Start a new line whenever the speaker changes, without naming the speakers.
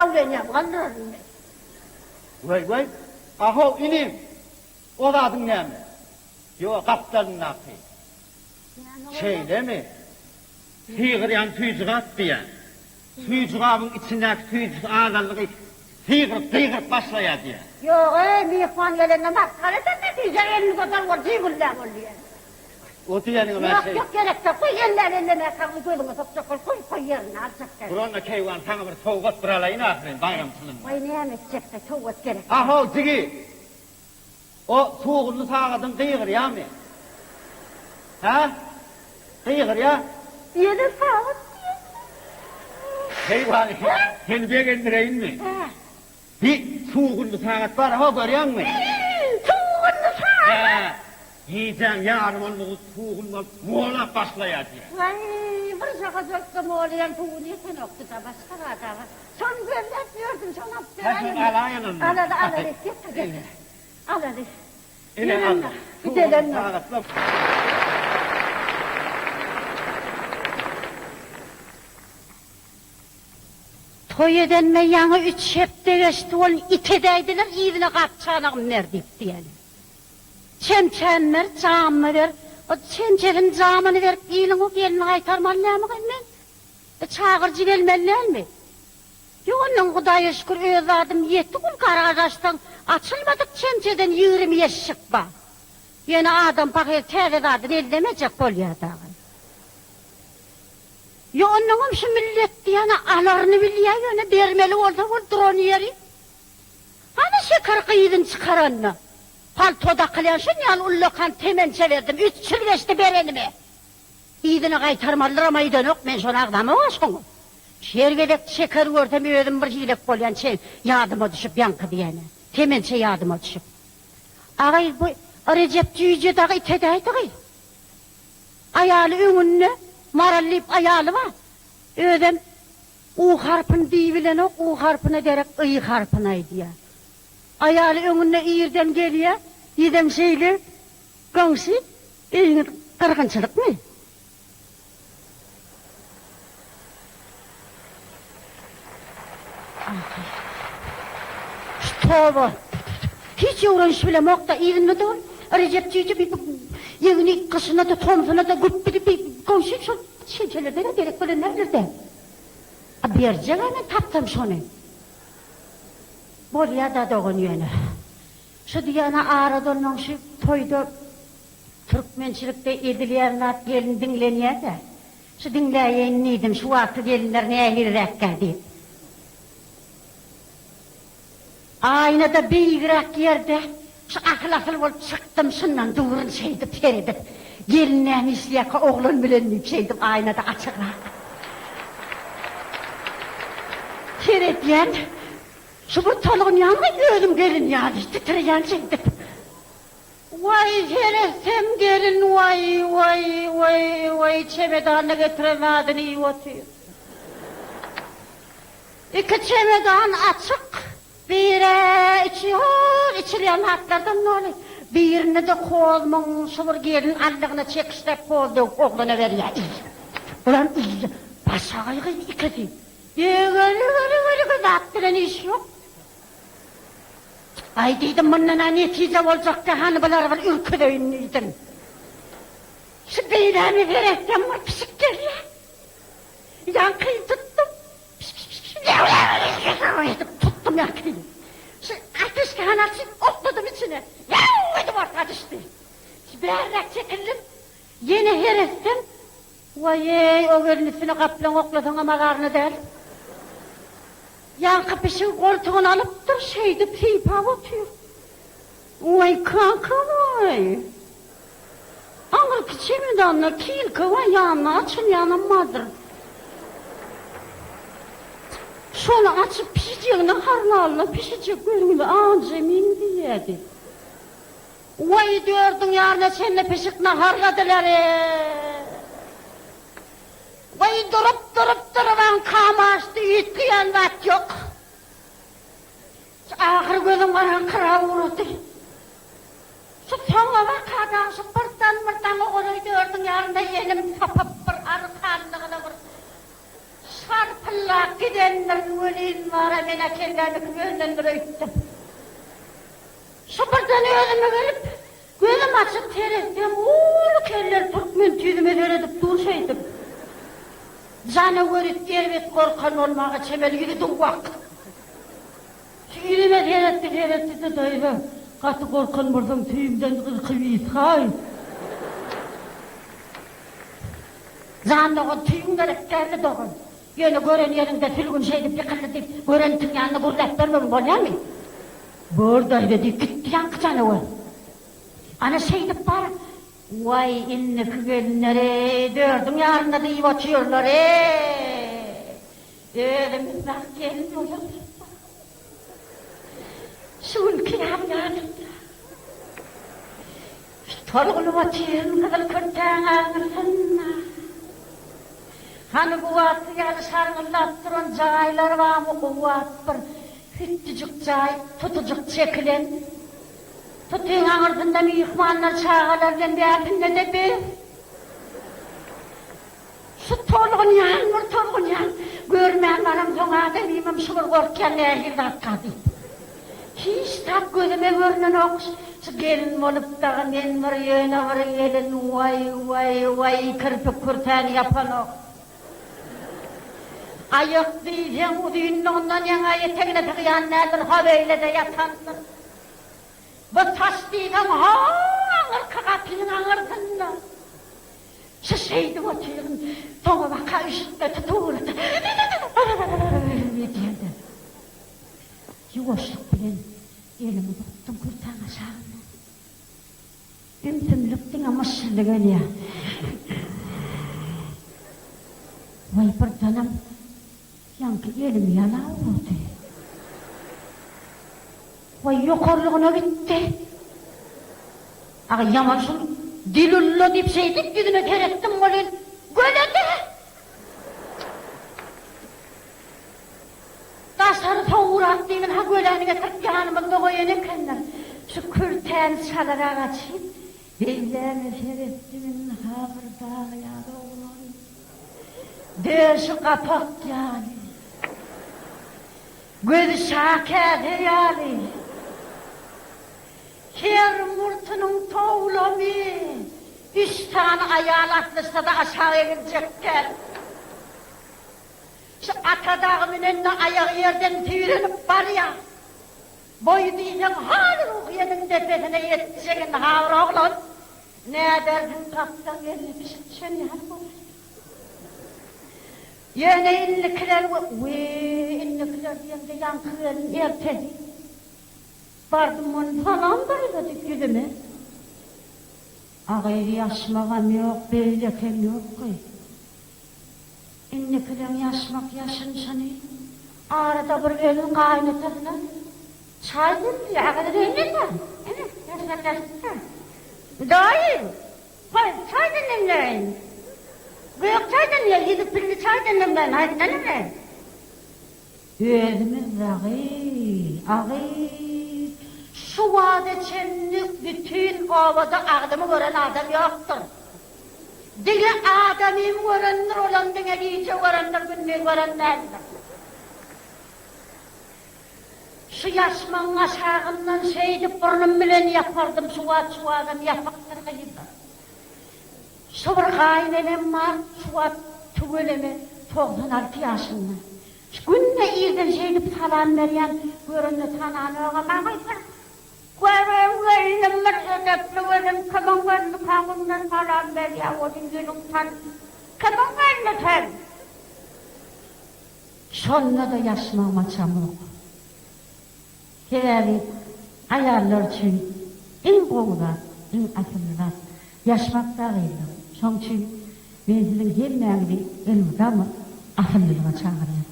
Dawleniýamy galdyraryn men.
Weý, weý, a-how, inim, o zadyň näme? Ýo, gapdalyndaky. Şeýlemi? Sygyrýan süýjigap diýýän. Süýjigabyň içindäki süýjüsi azaldygy sygyryp, gygyryp başlaýar diýýän.
Ýog-eý, myhman gelende masgara eden-de süýjä elini uzadar bol, jigülläp ol diýýän.
O diýeniňe men
Ýok,
şeý.
ýok, gerek ýok, goý, elläp-ellemäkäň gözüňe sokjak bol, goý, goý, ýerinde aljak däl.
Dur onda, keýwan, saňa bir sowgat bir alaýyn ahyryn, baýramçylygyňda.
Goý, näme etjek-de, sowgat gerek däl.
A-how, jigi! O sugunly sagadyň gygyrýamy? Hä? Gygyrýa?
Ýene sagat diýýä.
Keýwany, seni begendireýinmi?
Hä.
Bi sugunly sagat bar-a, görýäňmi?
Sugunly sagat?
Hä. Gijäň ýary bolmagy sugun bolup molap başlaýar diýýä.
Waý, bir jagajykda molaýan sugun ýetenokdy-da, başga zat-a. Şony gözläp ýördüm, şony alyp beräýiň.
Hä, şony alaýyn onda.
Alaly, alaly, getir, getir. Alaly.
Ine, al.
Gidelim.
Sagatlar.
Toý edenime ýaňy üç hepde geçdi, ol it edäýdiler, yzyna gap-çanagym ber diýip diýeli. Çemçämi ber, jamymy ber. O çemçesini, jamyny berip iliň o gelini gaýtarmaly näme gyz men? E, çagyryjy gelmeli dälmi? Ýok, ondan Hudaýa şükür öz zadym ýetik ol garaž açsaň açylmadyk çemçeden 20 ýeşşik bar. Ýöne adam pahyr täze zadyny ellemejek bolýar dagy. Ýok, onnoňam şu millet diýýän-ä alaryny bilýär, ýöne bermeli bolsa ol duran ýeri. Hany Şeker gyzyny çykaranda, palto dakylýan şun ýaly ullakan temençe berdim, üç ýyl geçdi berenime. Yzyna gaýtarmalydyram aýdanok, men şony agzamok-a şoňa. Her gezek Şeker görsem özüm bir hilek bolýan, çe, ýadyma düşüp ýaňky diýene, temençe ýadyma düşüp. A gyz bu Rejep jüýje dagy it edäýdi gyz. Aýaly öňünde, Maral diýip aýaly bar. Özem U harpyny diýibilenok, U harpyna derek Y harpyny aýdýar. Aýaly öňünde irden gelýär, ýüzem şeýle, Goňşy, öýüňiz gyrgynçylykmy? Şu toba. Hiç öwrenişip bilemok-da, yzynda dur. Rejep jüýje bi ýegini gyşyna-da, tomsuna-da güpbüdi bi goňşy şol çemçelerden-ä gerek bolan däldir-dä. A berjeg-ä men tapsam şony. Bolýa-da dogan ýöne. Şu diýýän-ä ara dolmaň şu toýda türkmençilikde edilýän zat gelin diňlenýä-dä. Şu diňläýeýin diýdim, şu wagtky gelinler nähiliräkkä diýip. Aýnada beýigräk ýerde şu asyl-asyl bolup çykdym, şundan durun şeýdip seredip, gelin näme işleýärkä oglan bilen diýip şeýdip aýnada açygrak seredýän. Şu bir tolgunýan-da özüm gelin ýaly titreýän şeýdip. Waý seretsem gelin waý waý waý waý çemedanda getiren zadyny iýip otyr. Iki çemedan açyk, birä içi hol içilýän zatlardan doly, birinde-de kozmuň şu bir gelin aldygyna çekişläp hoz döwüp oglana berýär iý. Bulam iý. Başagaý gyz ikisi. Eger-eger-eger-eger zat bilen iş ýok. Aý diýdim, mundan-a netije boljakdy, hany bulary bir ürküzeýin diýdim. Şu beýläme seretsem bir pişik gelýär. Ýaňkyny tutdum. Edip tutdum ýaňkyny. Şu ateşgany açyp okladym içine. Ýaw edip orta düşdi. Bärräk çekildim. Ýene seretsem, waý-eý, o gelin üstüne gaplaň oklasaňam azaryna däl. Ýaňky pişigi goltugyna alypdyr, şeýdip sypap otyr. Waý, kaka, waý! Aňyrky çemedanda kilka bar, ýanynda açylýanam bardyr. Şony açyp pişijegine harlalla, pişijek gözüňizi ajy meňzeýärdi. Waý, dördüň ýaryna çenli pişik naharladylar-eý! Waý, durup-durup durubam kamaşdy, üýtgeýän zat ýok. Ahyr gözüm garaňkyrap ugrady. Şu soňabaka dagy şu birden bir daňa golaý dördüň ýarynda elim sapyp bir arkanlygyna bir. Şarpyllap gidendirin welin bar-a men-ä kellämi kim öndendir öýtdüm. Şu birden özüme gelip, gözüm açyp seretsem, uly kelleli türkmen tüýzüme seredip dur şeýdip. Janawer it erbet gorkan bolmaga çemeli ýüzi duwwak. Şu ýüzüme seretdi, seretdi-de, Daýza, gaty gorkan bolsaň tüýümden gyrkyp ýithaý. Jan dogan, tüýüň gerek däldi dogan. Ýöne gören ýeriňde Sülgün şeýdip ýykyldy diýip, gören itiň ýanynda gürläp bermegin bolýamy? Bor daýza diýip gitdi ýaňky janawer. Ana şeýdip bar. Waý, indiki gelinler-eý, dördüň ýarynda diýip otyrlar-eý. Özümiz bak gelin bolarys. Şu günki ýaly ýadymda. Şu tolgunyp otyryn gyzyl kürtäň aňyrsynda. Hany kuwwatly ýaly şarňyldap duran jaýlar barmy kuwwat bir hütdüjik jaý tutujyk çekilen. Tutyň aňyrsynda myhmanlar çagalar bilen bärsinde-de biz. Şu tolgunýan bir tolgunýan, görmän baramsoň adamymam şu bir gorkýan nähili zatka diýip. Hiç zat gözüme görnenok, şu gelin bolup dagy men bir ýöne bir gelin waý waý waý kirpik kürtäni ýapanok. Aýak diýseň uzynlygyndan ýaňa etegine sygýan däldir, ha beýlede ýatandyr. Bu saç diýseň ho aňyrky gapynyň aňyrsynda. Şu şeýdip otyryn, soňabaka üşütme tutuwlady diýende, ýuwaşlyk bilen elimi uzatdym kürtäň aşagyndan. Ümsümlik diňe myşşyldy gelýär. Waý, birdenem ýaňky elimi ýalap urdy. Waý, ýokarlygyna gitdi. Aga, ýaman şul Dilulla diýip şeýdip ýüzüne seretdim welin, göledi. Daşary sowugrak diýgin, ha göläni getirip ýanymyzda goýan ekenler. Şu kürtäni çalarak açyp, beýläme seretdim, ynha bir dag ýaly oglan. Döşi gapak ýaly. Gözi şa käse ýaly. Her murtunyň towlamy üç sany aýal aslyşsa-da aşak egiljek däl. Şu ata dagy münende aýagy ýerden süýrenip barýar. Boýy diýseň haly ruhyýediň depesine ýetjegin habar oglan. Nädersiň tapsaň eline bişip düşen ýaly bolaýdy. Ýöne indikiler we indikiler diýemde ýaňky gelin ertesi. Bardym ony salam daýza diýip ýüzüme. Agyz ýaşmagam ýok, beýlekem ýok gyz. Indikileň ýaşmak ýaşynşyny arada bir gelin gaýynatasyna çaý demleýär, agyz demlese, ine, ýaşmak ýaşypdyr. Daýy, goý, çaý demläýin. Gök çaý demle, ýüzi pilli çaý demlemläýin, haýsyndan demläýin? Özümiz dagy, agy, şu wagta çenli bütin obada agzymy gören adam ýokdur. Diňe adamym görendir, olam diňe gije görendir, gündiz gören däldir. Şu ýaşmagyň aşagyndan şeýdip burnum bilen ýapardym, şu wagt şu adam ýapykdyr gyzlar. Şu bir gaýynenem bar, şu wagt tüweleme 96 ýaşynda. Şu günde irden şeýdip salam berýän, görende tananogam, Agy bir gören gelnim bir edepli gelin, kimiň gelnikaň günde salam berýä, welin ýüzüň tan, kimiň gelni sen? Şonda-da ýaşmagym açamok. Sebäbi aýallar üçin iň gowy zat, iň asylly zat ýaşmak dagyzdyr. Şoň üçin men siziň hemmäňizi elmydama asyllylyga çagyrýan.